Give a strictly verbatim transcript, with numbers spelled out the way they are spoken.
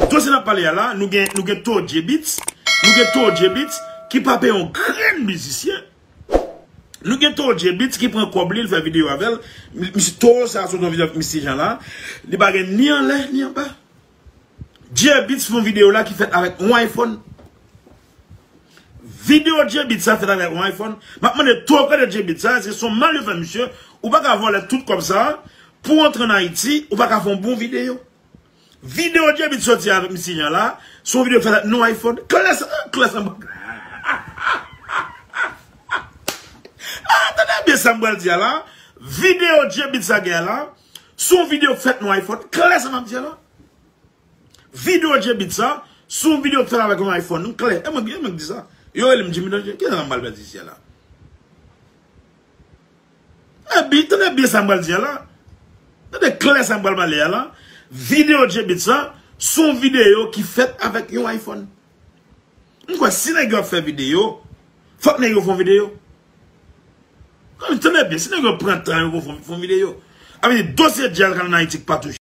Dosye n ap pale a la, nou gen, nou gen Toro J Beatz, nou gen Toro J Beatz ki pa peye yon grenn mizisyen. Nou gen Toro J Beatz ki pran kòb li, l fè videyo avè l. Mi- Misye Toro sa sot yon videyo avèk misye Jean la. Li pa gen ni anlè, ni anba. J Beatz fè yon videyo la ki fèt avèk yon iPhone. Videyo J Beatz sa fèt avèk yon iPhone. M ap mande Toro, kote J Beatz sa, èske se yon mal yo fè misye? Ou pa ka vòlè tout kòb sa pou antre ann Ayiti, ou pa ka fè yon bon videyo. Videyo J Beatz soti avèk misye Jean la, se yon videyo ki fèt avèk yon iPhone. Klè sa, klè sa. Ah, tande byen sa m pral di a la. Videyo J Beatz sa gen la, se yon videyo ki fèt yon iPhone. Klè sa m ap di a la. Videyo J Beatz sa, se yon videyo ki fèt avèk yon iPhone. Nou klè. E mwen, e mwen ki di sa. Yo rele m Jimmy Danger. Ki sa m pral pèdi isi a la? Epi, tande byen sa m pral di a la. Tande klè sa m pral pale a la. Videyo J Beatz sa, se yon videyo ki fèt avèk yon iPhone. M kwè si nèg yo ap fè videyo, fòk nèg yo fè yon videyo. Tande byen, si nèg yo pran tan yo pou fè yon- fè yon videyo. Sa vle di dosye djaz k al ann Ayiti k pa touche.